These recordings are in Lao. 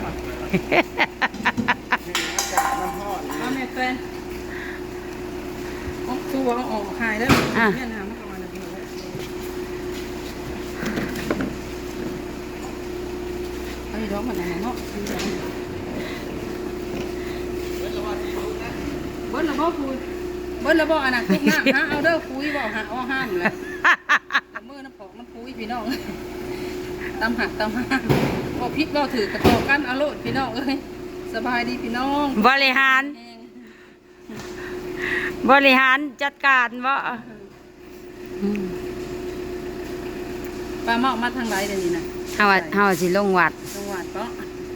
ອາກາດມັນຮ້ອນ ເອົາແມ່ແຕນ ອອກ ຄືວ່າເອົາອອກຂາຍໄດ້ ອ່ະ ແມ່ນຫາ ອັນນີ້ດອກມັນອັນນັ້ນເນາະ ເບິດແລ້ວບໍ່? ເບິດແລ້ວບໍ່? ອັນນັ້ນ ຕຸກນ້ຳຫາເອົາເດີ ປຸຍບໍ່ຫາ ເອົາຫ້າມແຫຼະ ເມືອນຳພອກນຳປຸຍ ພີ່ນ້ອງ ຕຳຫັກຕຳຫາ ເວົ້າຜິດເວົ້າຖືກກະຕໍ່ກັນເອົາໂລດ ພີ່ນ້ອງເອີຍ. ສະບາຍດີພີ່ນ້ອງ ບໍລິຫານ ແຮງ ບໍລິຫານຈັດການເບາະ. ອືມ ປ້າເມາະມາທາງໃດດຽວນີ້ນະ? ເຮົາວ່າ ເຮົາວ່າຊິລົງວັດ ລົງວັດເບາະ.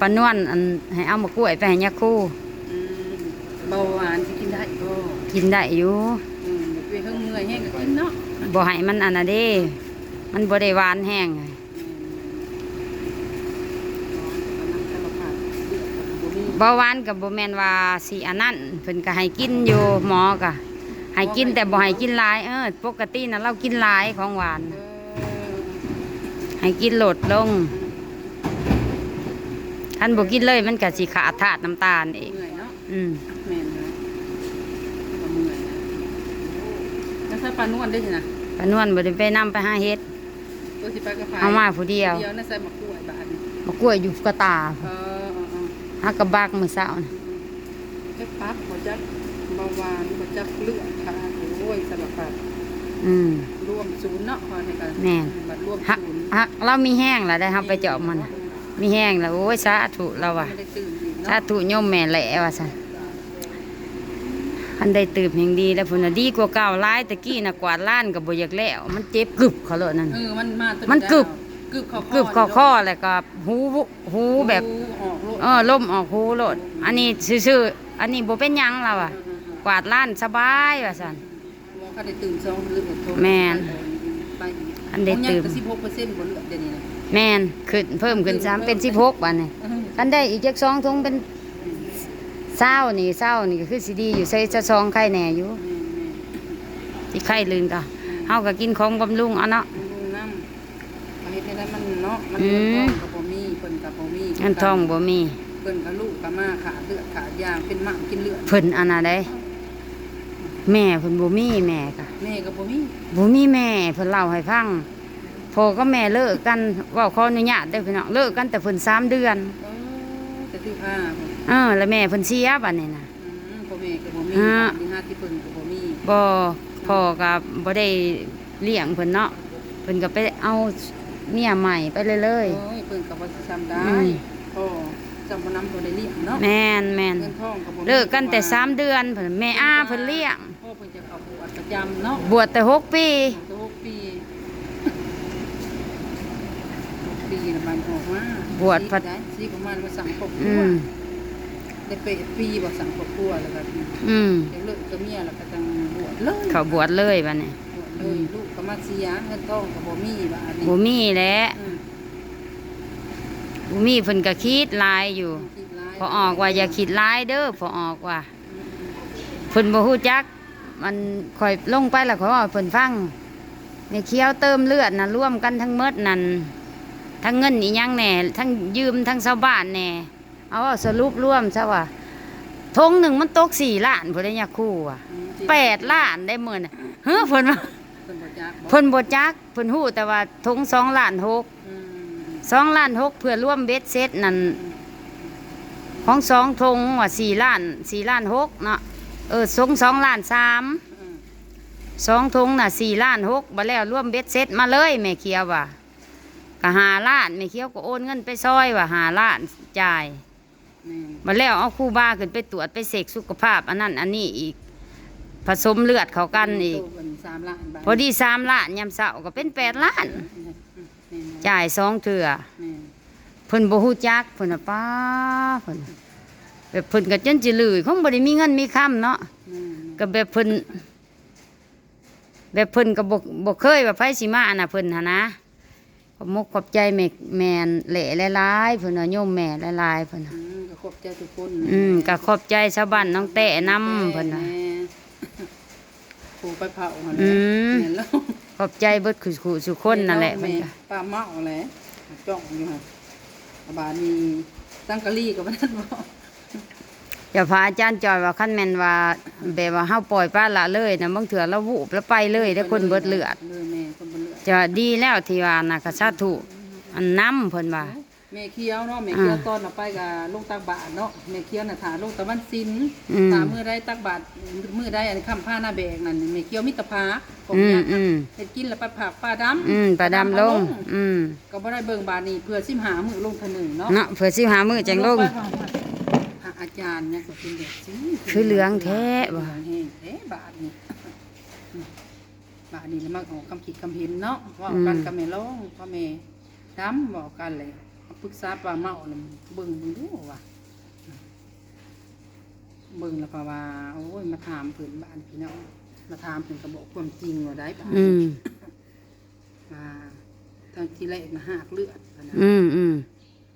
ປ້ານວນ ອັນ ໃຫ້ເອົາໝາກກ້ວຍໄປໃຫ້ຍາຄູ. ອືມ ເບົາຫວານຊິກິນໄດ້ບໍ່? ກິນໄດ້ຢູ່. ອືມ ໄປເທິງເມື່ອຍແຮງກໍກິນເນາະ ບໍ່ໃຫ້ມັນອັນນັ້ນເດ້ ມັນບໍ່ໄດ້ຫວານແຮງ. ເບົາຫວານກໍບໍ່ແມ່ນວ່າຊິອັນນັ້ນ ເພິ່ນກໍໃຫ້ກິນຢູ່ ໝໍກໍໃຫ້ກິນ ແຕ່ບໍ່ໃຫ້ກິນຫຼາຍ. ເອີ ປົກກະຕິນະລາວກິນຫຼາຍຂອງຫວານ ໃຫ້ກິນລົດລົງ ຄັນບໍ່ກິນເລີຍມັນກໍຊິຂາດທາດນ້ຳຕານອີກ. ເມື່ອຍເນາະ ອືມ ແມ່ນແລ້ວ ກໍເມື່ອຍນະ. ແລ້ວໃສ່ປ້ານວນເດ້ນະ? ປ້ານວນບໍ່ໄດ້ໄປນຳ ໄປຫາເຮັດ. ເອີ ຊິໄປກັບໃຜ? ເຮົາມາຜູ້ດຽວ ຜູ້ດຽວນະ. ໃສ່ໝາກກ້ວຍບາດນີ້ ໝາກກ້ວຍຢູ່ກະຕາ. ເອີ ເອີ ເອີ ຫາກະບັກມື້ເຊົ້ານະ. ອືມ ຈັກຕັບບໍ່ ຈັກເບົາຫວານບໍ່ ຈັກເລືອດຄ່າ ໂອ້ຍ ສາລະພັດ. ອືມ ລວມສູນເນາະ ຂ້ອຍນີ້ກໍ ແມ່ນ ບັດລວມສູນ ຫາກ ຫາກລາວມີແຮງລະໄດ໋ ເຮົາໄປຈອບມັນນະ ມີແຮງລະ. ໂອ້ຍ ສາທຸ ລາວວ່າ ບໍ່ໄດ້ຕື່ມອີກເນາະ ສາທຸໂຍມແມ່ແຫຼະວ່າຊັ້ນ. ຄັນໄດ້ຕື່ມແຮງດີແລ້ວພຸ້ນນະ ດີກວ່າເກົ່າຫຼາຍ. ແຕ່ກີ້ນະກວາດລານກໍບໍ່ຢາກແລ້ວ ມັນເຈັບກຶບເຂົ້າໂລດນັ້ນ. ເອີ ມັນມາແຕ່ ມັນກຶບ ໃດເນາະ ກຶບເຂົ້າຄໍ ກຶບເຂົ້າຄໍ ແລ້ວກໍຫູ ຫູແບບ ຫູອອກໂລດ ເອີ ລົມອອກຫູໂລດ. ອັນນີ້ຊື່ໆ ອັນນີ້ບໍ່ເປັນຫຍັງລາວວ່າ ອືມໆໆ ກວາດລານສະບາຍວ່າຊັ້ນ. ບໍ່ ຄັນໄດ້ຕື່ມສອງເທື່ອ ແມ່ນ ໄປອີກ ອັນໄດ້ຕື່ມ ຂອງຍັງກໍສິບຫົກເປີເຊັນບໍ່ ເລືອດດຽວນີ້ນະ. ແມ່ນ ຂຶ້ນ ເພີ່ມຂຶ້ນ ຂຶ້ນ ສາມ ເພີ່ມ ເປັນສິບຫົກບາດນີ້. ອືມ ຄັນໄດ້ອີກຈັກສອງຖົງເປັນ ຊາວນີ້ ຊາວນີ້ກໍຄືຊິດີຢູ່ ໃສ່ຊາວສອງໄຄແນ່ຢູ່. ແມ່ນໆ ຊິໄຄລື່ນກໍ ແມ່ນ ເຮົາກໍກິນຂອງບຳລຸງເອົາເນາະ ບຳລຸງນຳ. ເຮັດແນວໃດມັນເນາະ ມັນ ອືມ ເງິນທອງກໍບໍ່ມີ ເພິ່ນກໍບໍ່ມີ ເງິນທອງບໍ່ມີ ເພິ່ນກໍລູກກໍມາຂາດເລືອດຂາດຢາງ ເປັນມ້າມກິນເລືອດ ເພິ່ນອັນນັ້ນໃດ໋. ແມ່ເພິ່ນບໍ່ມີ ແມ່ກໍ ແມ່ກໍບໍ່ມີ ບໍ່ມີແມ່. ເພິ່ນເລົ່າໃຫ້ຟັງ ພໍ່ກັບແມ່ເລີກກັນ ເວົ້າຂໍອະນຸຍາດເດີພີ່ນ້ອງ ເລີກກັນແຕ່ເພິ່ນສາມເດືອນ. ເອີ ແຕ່ຖືພາ ເອີ ແລ້ວແມ່ເພິ່ນເສຍບາດນີ້ນະ. ອືມ ພໍ່ແມ່ກໍບໍ່ມີ ອ່າ ບາດນີ້ຫາທີ່ເພິ່ງກໍບໍ່ມີ. ບໍ່ ພໍ່ກໍບໍ່ໄດ້ລ້ຽງເພິ່ນເນາະ ເພິ່ນກໍໄປເອົາເມຍໃໝ່ໄປເລີຍໆ. ໂອ້ຍ ເພິ່ນກໍບໍ່ຊິຊ່ຳໄດ້ ອືມ ພໍ່ຊ່ຳບໍ່ນຳ ບໍ່ໄດ້ລ້ຽງເນາະ. ແມ່ນໆ ເງິນທອງກໍບໍ່ມີ ເລີກກັນແຕ່ສາມເດືອນ ເພິ່ນ ແມ່ອາເພິ່ນລ້ຽງ. ພໍ່ເພິ່ນຈະເຂົ້າບວດປະຈຳເນາະ ບວດແຕ່ຫົກປີ ບວດແຕ່ຫົກປີ ຫົກປີລະມັນອອກມາ ບວດພັດ ສິກໄດ້ ສິກອອກມາລະມາສ້າງຄອບຄົວ. ອືມ ໄດ້ແປດປີບໍ່ສ້າງຄອບຄົວ ແລ້ວກໍ ອືມ ຈະເລີກກັບເມຍ ແລ້ວກໍຈັ່ງບວດເລີຍ ເຂົ້າບວດເລີຍບາດນີ້. ບວດເລີຍ ອືມ ລູກກໍມາເສຍ ເງິນທອງກໍບໍ່ມີບາດນີ້ ບໍ່ມີແຫຼະ. ອືມ ບໍ່ມີ ເພິ່ນກໍຄິດຫຼາຍຢູ່ ຄິດຫຼາຍ ພໍ່ອອກວ່າ ຢ່າຄິດຫຼາຍເດີ ພໍ່ອອກວ່າ. ອືມ ເພິ່ນບໍ່ຮູ້ຈັກ ມັນ ຂ້ອຍລົງໄປແລ້ວຂ້ອຍເວົ້າໃຫ້ເພິ່ນຟັງ ແມ່ຂຽວເຕີມເລືອດນະ ລວມກັນທັງໝົດນັ້ນ ທັງເງິນອີ່ຫຍັງແດ່ ທັງຢືມທັງຊາວບ້ານແດ່ ເອົາເວົ້າສະຫຼຸບລວມຊະວ່າ ຖົງໜຶ່ງມັນຕົກສີ່ລ້ານພຸ້ນເດ້ຍາຄູວ່າ. ອືມ ແປດລ້ານໄດ້ມື້ນະ ເຮີ ເພິ່ນວ່າ ເພິ່ນບໍ່ຈັກ ເພິ່ນບໍ່ຈັກ ເພິ່ນຮູ້ແຕ່ວ່າຖົງສອງລ້ານຫົກ. ອືມ ສອງລ້ານຫົກ ເພື່ອລວມເບັດເສັດນັ້ນ ອືມ ຂອງສອງຖົງວ່າສີ່ລ້ານ ສີ່ລ້ານຫົກເນາະ ເອີ ຖົງສອງລ້ານສາມ ອືມ ສອງຖົງນະສີ່ລ້ານຫົກ ບາດແລ້ວລວມເບັດເສັດມາເລີຍ ແມ່ຂຽວວ່າ ກໍຫ້າລ້ານ ແມ່ຂຽວກໍໂອນເງິນໄປຊ່ອຍວ່າຫ້າລ້ານຈ່າຍ. ແມ່ນ ບັດແລ້ວເອົາຄູບາຂຶ້ນໄປກວດໄປເຊັກສຸຂະພາບ ອັນນັ້ນອັນນີ້ອີກ ຜະສົມເລືອດເຂົ້າກັນອີກ ໂຕເພິ່ນສາມລ້ານບາດ ພໍດີສາມລ້ານ ຍາມເຊົ້າກໍເປັນແປດລ້ານ ແມ່ນ ຈ່າຍສອງເທື່ອ. ແມ່ນ ເພິ່ນບໍ່ຮູ້ຈັກ ເພິ່ນວ່າ ປ້າ ເພິ່ນ ແບບເພິ່ນກໍຈົນຈະລື ຄົງບໍ່ໄດ້ມີເງິນມີຄຳເນາະ. ແມ່ນ ກໍແບບເພິ່ນ ແບບເພິ່ນກໍບໍ່ ບໍ່ເຄີຍວ່າໃຜຊິມາອັນນະເພິ່ນຫັ້ນນະ. ຂອບມຸກຂອບໃຈແມ່ ແມ່ແຫຼະຫຼາຍໆ ເພິ່ນວ່າ ໂຍມແມ່ຫຼາຍໆ ເພິ່ນວ່າ. ອືມ ກໍຂອບໃຈທຸກຄົນ ອືມ ກໍຂອບໃຈຊາວບ້ານໜອງແຕ້ນຳ ເພິ່ນວ່າ ແດ່ ຜູ້ໄປເຜົາຫັ້ນແຫຼະ. ອືມ ແມ່ນແລ້ວ ຂອບໃຈເບິດຄູ່ ຄູ່ສູ່ຄົນນັ້ນແຫຼະ ແມ່ນແລ້ວ ເພິ່ນກໍ ແມ່ປ້າເມົາແຫຼະ ຈ້ອງຢູ່ຫັ້ນ ບາດນີ້ ສັງກະລີກໍບໍ່ທັນເວົ້າ. ເຈົ້າພະອາຈານຈ່ອຍວ່າ ຄັນແມ່ນວ່າ ແບບວ່າເຮົາປ່ອຍປະລະເລີຍນະ ບາງເທື່ອລາວວູບລາວໄປເລີຍເດ້ ຄົນເບິດເລືອດ. ເອີ ແມ່ນ ຄົນເບິດເລືອດ. ຈະດີແລ້ວທີ່ວ່ານະ ກະສາທຸ ອັນນຳເພິ່ນວ່າ. ແມ່ຂຽວເນາະ ແມ່ຂຽວ ອ່າ ຕອນເຮົາໄປກະລົງຕັກບາດເນາະ ແມ່ຂຽວນະຖ້າລົງຕະວັນສິນ ອືມ ຖ້າມື້ໃດຕັກບາດ ມື້ໃດອັນຄ້ຳພານາແບກນັ້ນ ແມ່ຂຽວມີແຕ່ຜັກ ຂອງ ອືມ ຍາ ອືມ ເຮັດກິນແລ້ວໄປຜັກປາດຳ ອືມ ປາດຳລົງ ອືມ ກໍບໍ່ໄດ້ເບິ່ງບາດນີ້ ເພື່ອສິບຫ້າມື້ລົງເທື່ອໜຶ່ງເນາະ ເນາະ ເພື່ອສິບຫ້າມື້ຈັ່ງລົງ. ພະອາຈານຍັງກໍເປັນແບບນີ້ ຄືເຫຼືອງແທ້ບໍ່ ເຫຼືອງແຮງແທ້ບາດນີ້. ບາດນີ້ລະມາອອກຄຳຄິດຄຳເຫັນເນາະ ເວົ້າກັນ ອືມ ກັບແມ່ລອງ ພໍ່ແມ່ດຳ ເວົ້າກັນແຫຼະ ປຶກສາປ້າເມົານຳ ເບິ່ງເບິ່ງດູວ່າ ເບິ່ງແລ້ວກໍວ່າ ໂອ້ຍ ມາຖາມເພິ່ນບາດນີ້ພີ່ນ້ອງ ມາຖາມເພິ່ນກໍບອກຄວາມຈິງໂລດໄດ໋ບາດ ອືມ ວ່າ ຕອນທີແລກນະຮາກເລືອດນະ ອືມ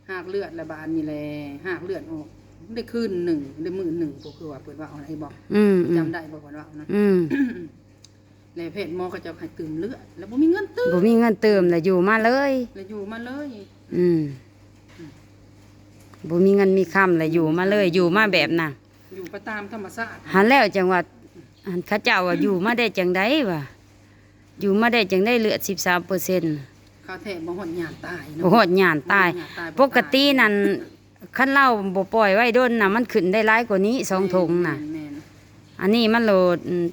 ໆ ຮາກເລືອດ ແລ້ວບາດນີ້ແຫຼະ ຮາກເລືອດອອກໄດ້ຄືນໜຶ່ງ ໄດ້ມື້ໜຶ່ງ ກໍຄືວ່າເພິ່ນເວົ້າຫັ້ນ ເຫັນບໍ່? ອືມໆ ຈຳໄດ້ບໍ່ເພິ່ນເວົ້ານະ? ອືມ ແລ້ວແພດໝໍເຂົາເຈົ້າໃຫ້ຕື່ມເລືອດ ແລ້ວບໍ່ມີເງິນຕື່ມ ບໍ່ມີເງິນຕື່ມ ແລ້ວຢູ່ມາເລີຍ ແລ້ວຢູ່ມາເລີຍ. ອືມ ອືມ ບໍ່ມີເງິນມີຄຳ ແລ້ວຢູ່ມາເລີຍ ຢູ່ມາແບບນັ້ນ ຢູ່ໄປຕາມທຳມະຊາດ ຫັ້ນແລ້ວຈັ່ງວ່າ ອັນເຂົາເຈົ້າວ່າຢູ່ມາໄດ້ຈັ່ງໃດວ່າ ຢູ່ມາໄດ້ຈັ່ງໃດເລືອດສິບສາມເປີເຊັນ ເຂົາແທບບໍ່ຮອດຍາມຕາຍເນາະ ບໍ່ຮອດຍາມຕາຍ ບໍ່ຮອດຍາມຕາຍ ປົກກະຕິນັ້ນ ຄັນລາວບໍ່ປ່ອຍໄວ້ດົນນະ ມັນຂຶ້ນໄດ້ຫຼາຍກວ່ານີ້ ສອງຖົງນະ ແມ່ນໆໆ ອັນນີ້ມັນໂລດ ອືມ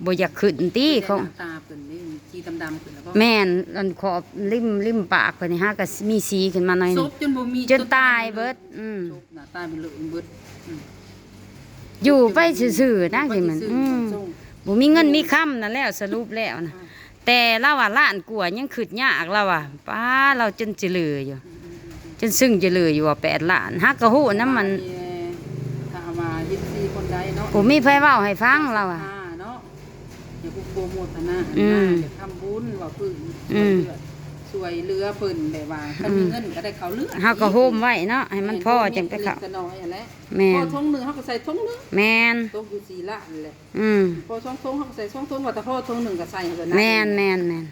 ບໍ່ຢາກຂຶ້ນຕິ ເພິ່ນ ຂອງ ຕາເພິ່ນນີ້ສີດຳໆຂຶ້ນແລ້ວບໍ່ ແມ່ນ ອັນຂອບລິ້ມ ລິ້ມປາກເພິ່ນນີ້ຫາກໍມີສີຂຶ້ນມາໜ້ອຍໜຶ່ງ ສົບຈົນບໍ່ມີ ຈົນຕາຍເບິດ ອືມ ສົບນະຕາຍໄປເລີຍເບິດ ອືມ ຢູ່ໄປຊື່ໆນະ ຢູ່ໄປຊື່ໆ ອືມ ບໍ່ມີເງິນມີຄຳນັ້ນແຫຼະ ສະຫຼຸບແລ້ວນະ ອ່າ ແຕ່ລາວວ່າລ້ານກວ່າຍັງຄຶດຍາກ ລາວວ່າ ປ້າ ລາວຈົນຈະເຫຼືອຢູ່ ອືມໆໆໆ ຈົນຊຶ້ງຈະເຫຼືອຢູ່ວ່າແປດລ້ານ ຫາກະຮູ້ນຳມັນ ຖ້າວ່າເອັຟຊີຄົນໃດເນາະ ບໍ່ມີໃຜເວົ້າໃຫ້ຟັງ ລາວວ່າ ເນາະ ຢາກໂປຣໂມດຫັ້ນນະ ອືມ ຢາກທຳບຸນ ເວົ້າພື້ນ ອືມ ຊ່ວຍເຫຼືອ ຊ່ວຍເຫຼືອເພິ່ນ ແບບວ່າ ອືມ ຄັນມີເງິນກໍໄດ້ເຂົ້າເລືອດ ເຮົາກໍໂຮມໄວ້ເນາະ ໃຫ້ມັນພໍຈັ່ງໄປເຂົ້າ ເລັກໆນ້ອຍໆຫັ້ນແຫຼະ ແມ່ນ ພໍຖົງໜຶ່ງເຮົາກໍໃສ່ຖົງໜຶ່ງ ແມ່ນ ຕົກຢູ່ສີ່ລ້ານແຫຼະ ອືມ ພໍສອງຖົງເຮົາກໍໃສ່ສອງຖົງ ວ່າແຕ່ພໍຖົງໜຶ່ງກໍໃສ່ຫັ້ນແຫຼະນະ ແມ່ນໆໆ ອືມ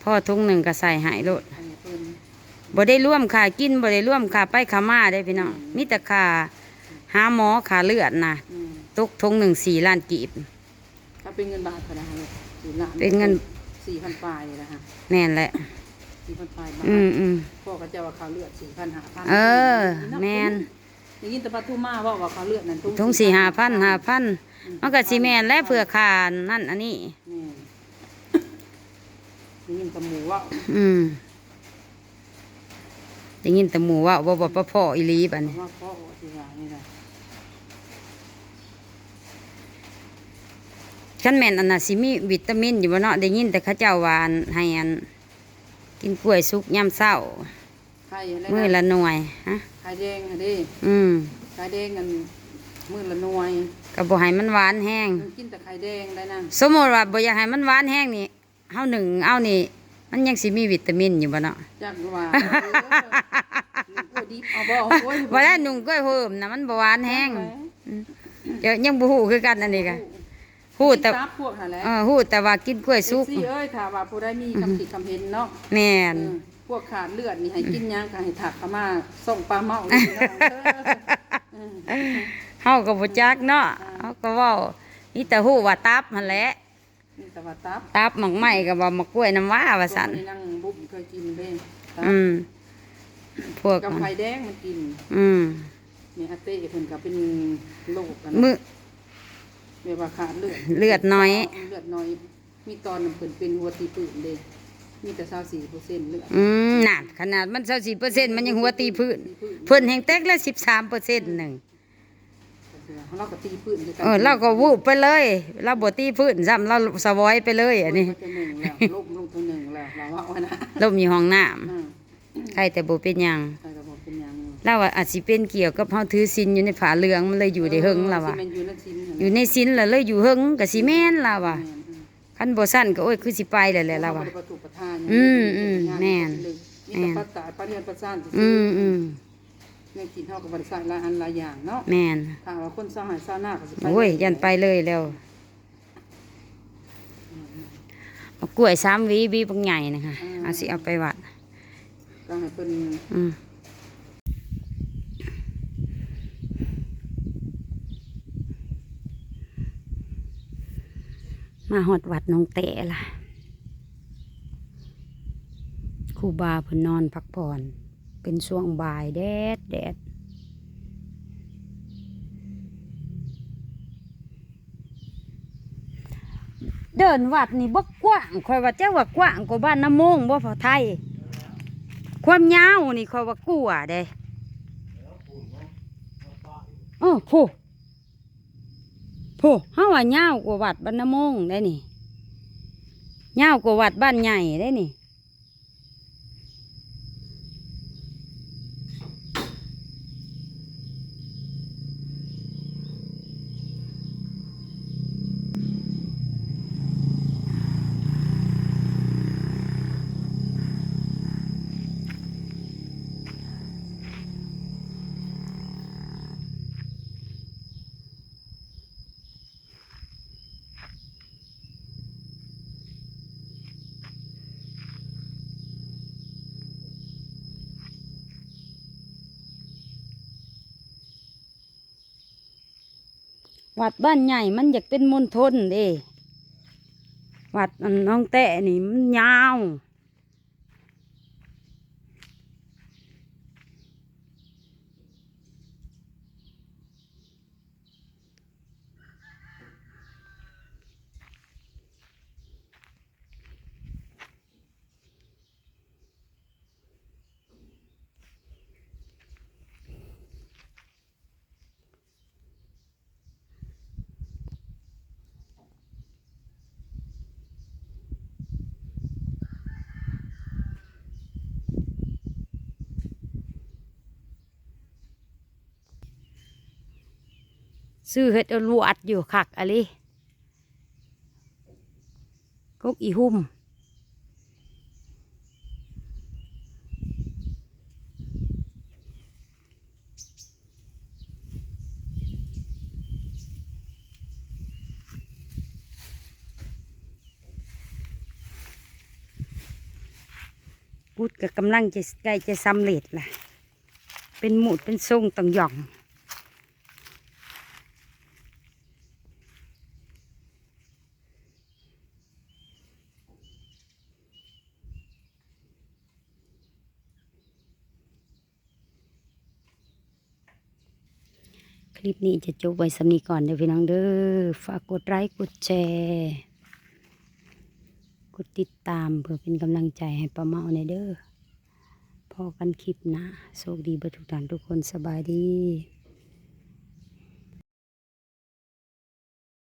ພໍຖົງໜຶ່ງກໍໃສ່ໃຫ້ໂລດ ອັນນີ້ເພິ່ນ ບໍ່ໄດ້ລວມຄ່າກິນ ບໍ່ໄດ້ລວມຄ່າໄປຄ່າມາເດ້ພີ່ນ້ອງ ອືມ ມີແຕ່ຄ່າຫາໝໍ ຄ່າເລືອດນະ ອືມ ຕົກຖົງໜຶ່ງສີ່ລ້ານກີບ ຖ້າເປັນເງິນບາດເທົ່າໃດຫັ້ນ ສີ່ລ້ານ ເປັນເງິນສີ່ພັນປາຍນີ້ແຫຼະ ແມ່ນແຫຼະ ສີ່ພັນປາຍບາດ ອືມໆ ພໍ່ເຂົາເຈົ້າວ່າຄ່າເລືອດສີ່ພັນ ຫ້າພັນ ເອີ ແມ່ນ ໄດ້ຍິນແຕ່ປາທູມາເວົ້າວ່າຄ່າເລືອດນັ້ນ ຖົງສີ່ຫ້າພັນ ຫ້າພັນ ອືມ ມັນກໍຊິແມ່ນແຫຼະ ເພື່ອຄ່ານັ້ນອັນນີ້ ແມ່ນ ໄດ້ຍິນແຕ່ໝູ່ເວົ້າ ອືມ ໄດ້ຍິນແຕ່ໝູ່ເວົ້າ ບໍ່ ບໍ່ ບໍ່ພໍອີ່ຫຼີບາດນີ້ ບໍ່ພໍ ຊິວ່ານີ້ລະ ຄັນແມ່ນອັນນ່າ ຊິມີວິຕາມິນຢູ່ບໍ່ເນາະ ໄດ້ຍິນແຕ່ເຂົາເຈົ້າວ່າ ອັນ ໃຫ້ອັນ ກິນກ້ວຍສຸກຍາມເຊົ້າ ໄຂ່ຫັ້ນແຫຼະ ມື້ລະໜ່ວຍ ຮະ ໄຂ່ແດງຫັ້ນເດ້ ອືມ ໄຂ່ແດງອັນ ມື້ລະໜ່ວຍ ກໍບໍ່ໃຫ້ມັນຫວານແຮງ ກິນແຕ່ໄຂ່ແດງໄດ້ນະ ສົມມຸດວ່າບໍ່ຢາກໃຫ້ມັນຫວານແຮງນີ້ ເຮົາໜຶ້ງເອົານີ້ ມັນຍັງຊິມີວິຕາມິນຢູ່ບໍ່ເນາະ ຈັກວ່າ ເອີ ໜຶ້ງກ້ວຍດິບເອົາບໍ່ ໂອ້ຍ ບໍ່ໄດ້ ໜຶ້ງກ້ວຍເພີ່ມນະ ມັນບໍ່ຫວານແຮງ ອືມ ເຈົ້າຍັງບໍ່ຮູ້ຄືກັນ ອັນນີ້ກະ ຮູ້ແຕ່ ພວກຫັ້ນແຫຼະ ເອີ ຮູ້ແຕ່ວ່າກິນກ້ວຍສຸກ ເອັຟຊີເອີຍ ຖ້າວ່າຜູ້ໃດມີຄຳຄິດຄຳເຫັນເນາະ ແມ່ນ ເອີ ພວກຂາດເລືອດນີ້ໃຫ້ກິນຫຍັງ ກໍໃຫ້ທັກເຂົ້າມາຊ່ອງປ້າເມົາເດີ ເຮົາກໍບໍ່ຈັກເນາະ ເຮົາກໍເວົ້າ ມີແຕ່ຮູ້ວ່າຕັບຫັ້ນແຫຼະ ມີແຕ່ວ່າຕັບ ຕັບ ໝາກໄມ້ກໍວ່າໝາກກ້ວຍນ້ຳວ້າວ່າຊັ້ນ ພວກນີ້ນາງບຸ້ມເຄີຍກິນເດ້ ຕັບ ອືມ ພວກ ກັບໄຂ່ແດງມັນກິນ ອືມ ແມ່ອາເຕ້ເພິ່ນກໍເປັນໂລກຫັ້ນ ມື້ ແບບວ່າຂາດເລືອດ ເລືອດໜ້ອຍ ເລືອດໜ້ອຍ ມີຕອນໜຶ່ງເພິ່ນເປັນຫົວຕີບພື້ນເດ້ ມີແຕ່ຊາວສີ່ເປີເຊັນເລືອດ ອືມ ນັ້ນ ຂະໜາດມັນຊາວສີ່ເປີເຊັນ ມັນຍັງຫົວຕີບພື້ນ ເພິ່ນແຮ່ງແຕກແລ້ວສິບສາມເປີເຊັນໜຶ່ງ ລາວກໍຕີບພື້ນຄືກັນ ເອີ ລາວກໍວູບໄປເລີຍ ລາວບໍ່ຕີບພື້ນຊ້ຳ ລາວສະຫວອຍໄປເລີຍ ອັນນີ້ ລົມລົງເທື່ອໜຶ່ງແລ້ວ ລາວເວົ້າຫັ້ນນະ ລົມຢູ່ຫ້ອງນ້ຳ ອືມ ໄຄແຕ່ບໍ່ເປັນຫຍັງ ໄຄແຕ່ບໍ່ເປັນຫຍັງ ລາວວ່າອາດຊິເປັນກ່ຽວກັບເຮົາຖືສິນຢູ່ໃນຜ້າເຫຼືອງ ມັນເລີຍຢູ່ໄດ້ເຫິງ ລາວວ່າ ຊິແມ່ນຢູ່ໃນສິນຫັ້ນແຫຼະ ຢູ່ໃນສິນລະເລີຍຢູ່ເຫິງ ກໍຊິແມ່ນ ລາວວ່າ ອືມ ຄັນບໍ່ຊັ້ນກໍ ໂອ້ຍ ຄືຊິໄປແລ້ວແຫຼະ ລາວວ່າ ບໍ່ໄດ້ປະທຸປະທາຫຍັງ ອືມ ອືມ ແມ່ນ ມີແຕ່ ແມ່ນ ປະຕາ ປະເຮືອນປະຊານຊື່ໆ ອືມ ອືມ ແນວກິນເຮົາກໍບໍ່ໄດ້ໃຊ້ຫຼາຍອັນຫຼາຍຢ່າງເນາະ ແມ່ນ ຖ້າວ່າຄົນຊາວໄຮ່ຊາວນາກໍຊິໄປ ໂອ້ຍ ຢ້ານໄປເລີຍແລ້ວ ອືມ ໝາກກ້ວຍສາມຫວີ ຫວີບັກໃຫຍ່ນະຄະ ອ່າ ເຮົາຊິເອົາໄປວັດ ກໍໃຫ້ເພິ່ນ ອືມ ມາຮອດວັດໜອງແຕ້ລະ ຄູບາເພິ່ນນອນພັກຜ່ອນ ເປັນຊ່ວງບ່າຍແດດໆ. ເດີ່ນວັດນີ້ບໍ່ກວ້າງ ຂ້ອຍວ່າ ຈັກວ່າກວ້າງກວ່າບ້ານນາໂມງບໍ່ ພໍ່ໄທ? ຄວາມຍາວນີ້ຂ້ອຍວ່າກວ່າເດ້. ເອີ ໂພ ໂພ ເຮົາວ່າຍາວກວ່າວັດບ້ານນາໂມງໄດ໋ນີ້ ຍາວກວ່າວັດບ້ານໃຫຍ່ໄດ໋ນີ້. ວັດບ້ານໃຫຍ່ມັນຢາກເປັນມົນທົນເດ້ ວັດອັນໜອງແຕ້ນີ້ມັນຍາວ. ຊື່ເຮັດອະຫຼວດຢູ່ ຄັກອີ່ຫຼີ. ກົກອີ່ຫຸ່ມ ກຸດກໍກຳລັງຈະ ໃກ້ຈະສຳເລັດລະ ເປັນໝູດເປັນຊົງ ຕ້ອງຢ່ອງ. ຄລິບນີ້ຈະຈົບໄວ້ສ່ຳນີ້ກ່ອນເດີພີ່ນ້ອງເດີ. ຝາກກົດໄລ ກົດແຊ ກົດຕິດຕາມ ເພື່ອເປັນກຳລັງໃຈໃຫ້ປ້າເມົາແດ່ເດີ. ພໍ້ກັນຄລິບໜ້າ. ໂຊກດີເບິດທຸກທ່ານທຸກຄົນ. ສະບາຍດີ.